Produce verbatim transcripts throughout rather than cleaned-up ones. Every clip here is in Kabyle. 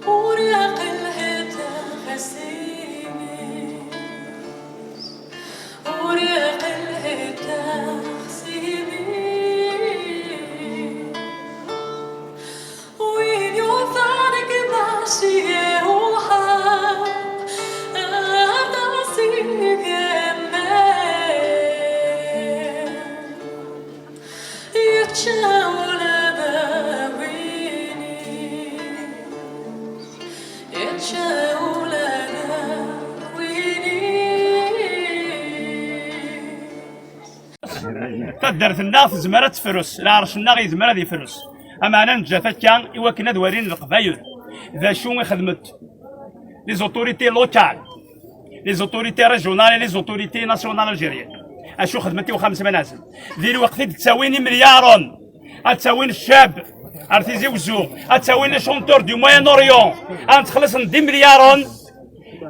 Ur iqelleɛ taxsimt, ur iqelleɛ taxsimt. Win yufan deg Masia uḥeqq, ad as-igemmer. Yečča ula d win-is, yečča ula d win-is. Taddart-nneɣ tezmer ad tefres, lɛerc-nneɣ yezmer ad yefres. Ameɛna neǧǧa-t akka i wakken ad walin Leqbayel d acu i xedment les autorités locales, les autorités régionales et les autorités nationales algériennes. Acu xedment i uxxam n Sima Nazem? Di lweqt i d-ttawin imelyaren, ad ttawin ccab ar Tizi Wezzu, ad ttawin les chanteurs du Moyen-Orient, ad ttxelliṣen d imelyaren,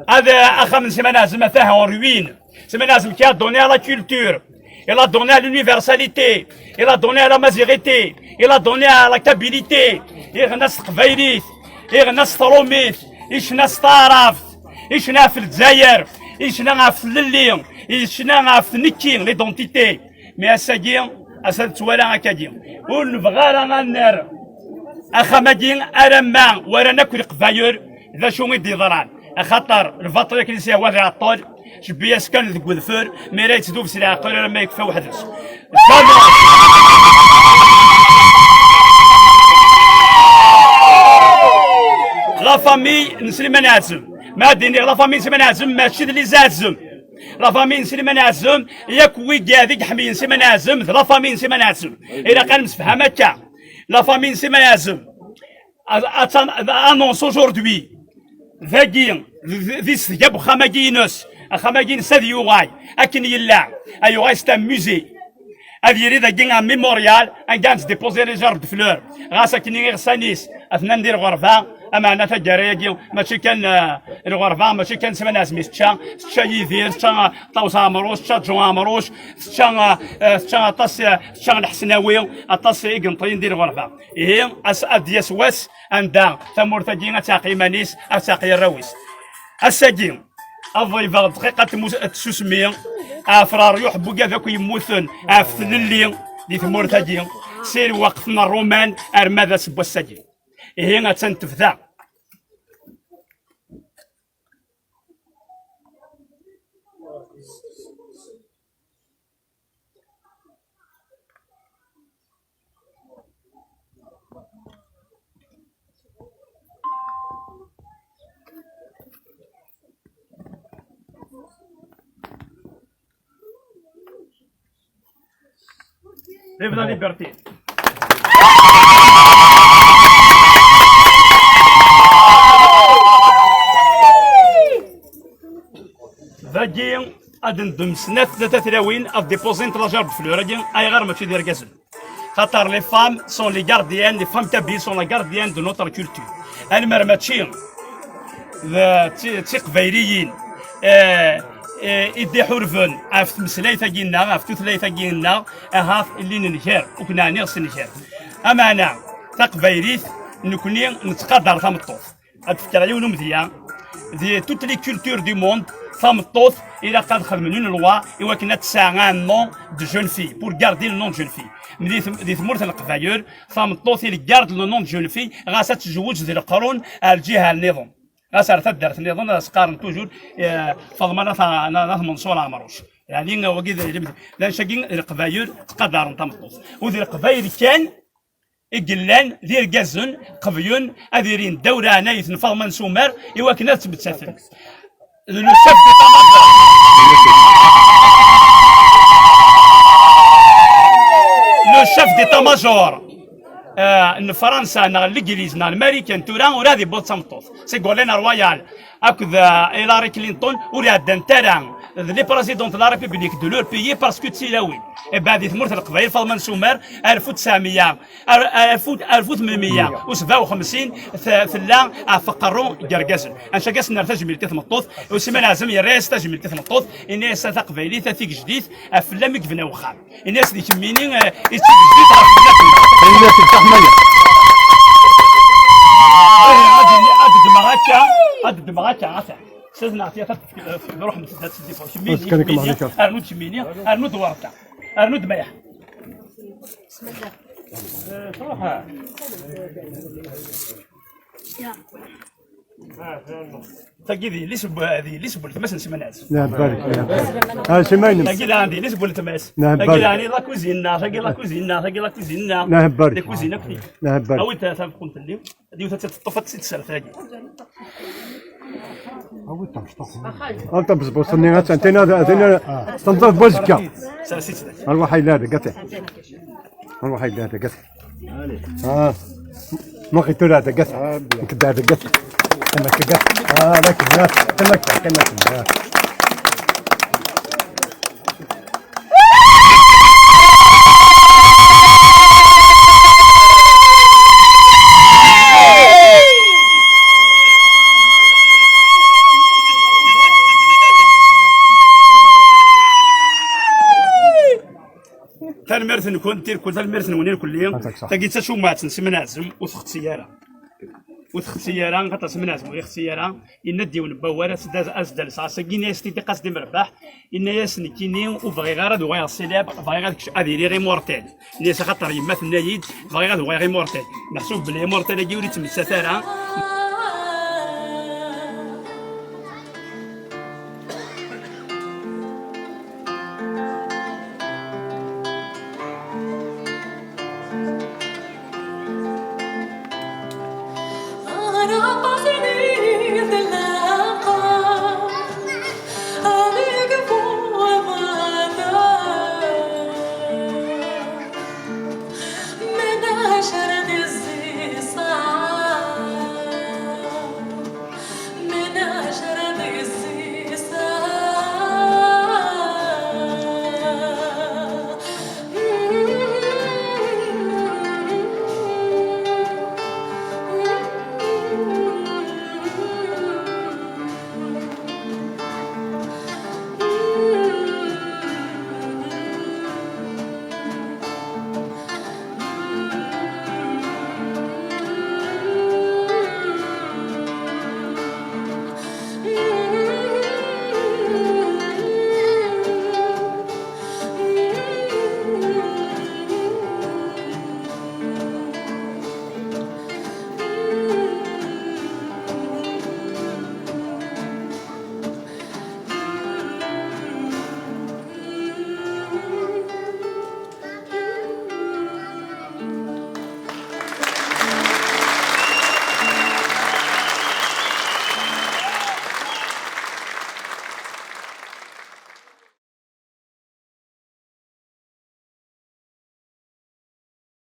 ad, axxam n Sima Nazem atah en ruine. Sima Nazem qui a donné à la culture, il a donné à l'universalité, il a donné à l'amazigité, il a donné à la kabylité. Iɣenna s teqbaylit, iɣenna s trumit, icna s taɛrabt, icna ɣef Lezzayer, icna ɣef tlelli, icna ɣef tnekki, l'identité. Mais ass-agi, ass-a nettwala akkagi. Ur nebɣi ara ad nerr axxam-agi alamma waran akk Leqbayel d acu i d-yeḍran. Axaṭer lbaṭel akken i s-yehwa ad iɛeṭṭel, cebbi-yas kan deg udfel, mi ara yettdub s leɛqel alamma yekfa weḥd-s. Jamais. La famille n Sliman Ɛazem. Ma ad d-iniɣ la famille n Sliman Ɛazem, mačči d les Ɛazem. La famille n Sliman Ɛazem, yakk wigad i iḥemmlen Sliman Ɛazem, d la famille n Sliman Ɛazem. Ilaq ad nemsefham akka. La famille n Sliman Ɛazem, a- attan, annonce aujourd'hui. Dagi, d- d- d isdegdeg n uxxam-agi-ines. Axxam-agi-ines ad yuɣal akken yella. Ad yuɣal c'est un musée. Ad yili dagi un mémorial, anga ad déposer les gerbes de fleurs. Ɣas akken iɣsan-is atnan di lɣerba, ameɛna taggara-agi mačči kan, eh, lɣerba, mačči kan Sliman Ɛazem i tečča, tečča Yidir, tečča, eh, Ṭawes Ɛemruc, tečča Ǧu Ɛemruc, tečča, eh, eh, tečča aṭas, eh, tečča Lḥesnawi, aṭas i yenṭiyen di lɣerba. Ihi, as-, ad d-yas wass anda tamurt-agi ad teɛqel iman-is, ad teɛqel arraw-is. Ass-agi, ad ḍeybeɣ dqiqa n tmu-, n tsusmi ɣef ṛṛyuḥ n wigad akk yemmuten ɣef tlelli di tmurt-agi, si lweqt n Ṛṛuman arma d ass n wass-agi. Ihi, attan tebda. Vive la liberté. Dagi ad ndem snat tlata tlawin ad déposent la gerbe de fleurs-agi, ayɣer mačči d irgazen? Xaṭer les femmes sont les gardiennes, les femmes kabyles sont les gardiennes de notre culture. Alemmer mačči d ti-, d tiqbayliyin, eh, eh, i d-iḥurben ɣef tmeslayt-agi-nneɣ, ɣef tutlayt-agi-nneɣ, ahat llin nnger, ur ken-ɛniɣ s nnger. Ameɛna, taqbaylit, nekni nettqadar tameṭṭut. Ad d-fkeɣ yiwen umedya. Di toutes les cultures du monde, tameṭṭut ilaq ad xedmen une loi i wakken ad tesɛu un nom de jeune fille, pour garder le nom de jeune fille. Mais di tm-, di tmurt n Leqbayel, tameṭṭut il garde le nom de jeune fille, ɣas ad tezweǧ di leqrun ar lǧiha nniḍen. Ɣas ar taddart nniḍen, ad as-qqaren toujours, eh, Faḍma n At, n At Menṣur Ɛemruc. Yeɛni, wagi d, d, d anect-agi, Leqbayel ttqadaren tameṭṭut. U d Leqbayel kan i yellan d irgazen qeblen ad ilin ddaw leɛnayet n Faḍma n Sumer i wakken ad ttmettaten. Le chef d'état-major, le chef d'état-major, eh, n Fransa neɣ n Legliz neɣ n Marikan tura ur ad iwweḍ d tameṭṭut. Ségolène Royal akked, eh, Hillary Clinton ur ɛeddant ara D le président de la République de leur pays, parce que d tilawin. Ibeɛd di tmurt n Leqbayel, Faḍma n Sumer, alef u tesɛemya, ar-, alef u, alef u tmenmya u sebɛa u xemsin, t-, tella ɣef uqerru n yergazen. Anca-gas nerr tajmilt i tmeṭṭut, Usiman Ɛzem yerra-yas tajmilt i tmeṭṭut, ini-as: "A taqbaylit, a tigejdit, a fell-am i yebna wexxam." Ini-as di kemmini, eh, i d tigejdit ɣef fell-am. Ini-as d taḥmaya. Eh, ad d-, ad d-ddmeɣ akka, ad d-ddmeɣ akka, ata. Sezneɣ-tt, ad d-ruḥem ad tt-id-iffeɣ. Kemmini, azekka nekk kemmini, maɣlikas. Rnu-d kemmini, rnu-d warda, rnu-d mayeḥ. Bismillah. Eh, truḥ. Tagi d yelli-s n bu-, d yelli-s n weltma-s n Siman Ɛzem. Neḥbal, neḥbal. Ah, Siman. Tagi daɣen d yelli-s n weltma-s. Neḥbal. Tagi daɣen d la cousine-nneɣ, tagi d la cousine-nneɣ, tagi d la cousine-nneɣ. Neḥbal. D la cousine akk-, neḥbal. Awi-d ta-, tabqent-nni. Ad yiwet ad tt-teṭṭef, ad tt-id-tserret tagi. Awi tabesṭuḥt. Awi tabesṭuḥt-nni, ad tt-, ad tt-, ad tt-, tenṭeḍ bu azekka. Sers-itt da. Arwaḥ ay lɛada, gata. Arwaḥ ay lɛada, gata. Ah. Ma ɣi tura da, gata. Nekk da, da, gata. Tama akka, gata. Ah, la kemmat. Tama akka, tama akka. Tanemmirt-nkent irkul, tanemmirt-nwen irkelli. Tagi d tacummaɛt n Siman Ɛzem, ur texsi ara. Ur texsi ara, xaṭer Siman Ɛzem ur yexsi ara. Yenna-d yiwen n wawal, as-d, as-d alseɣ ass-agi, ini-as-t-id i Qas Di Merbaḥ, yenna-yas: "Nekkini ur bɣiɣ ara ad uɣaleɣ célèbre, bɣiɣ ad kec-, ad iliɣ immortel." Ini-as: "Axaṭer yemma tenna-yi-d bɣiɣ ad uɣaleɣ immortel." Meḥsub belli immortel-agi ur yettmettat ara.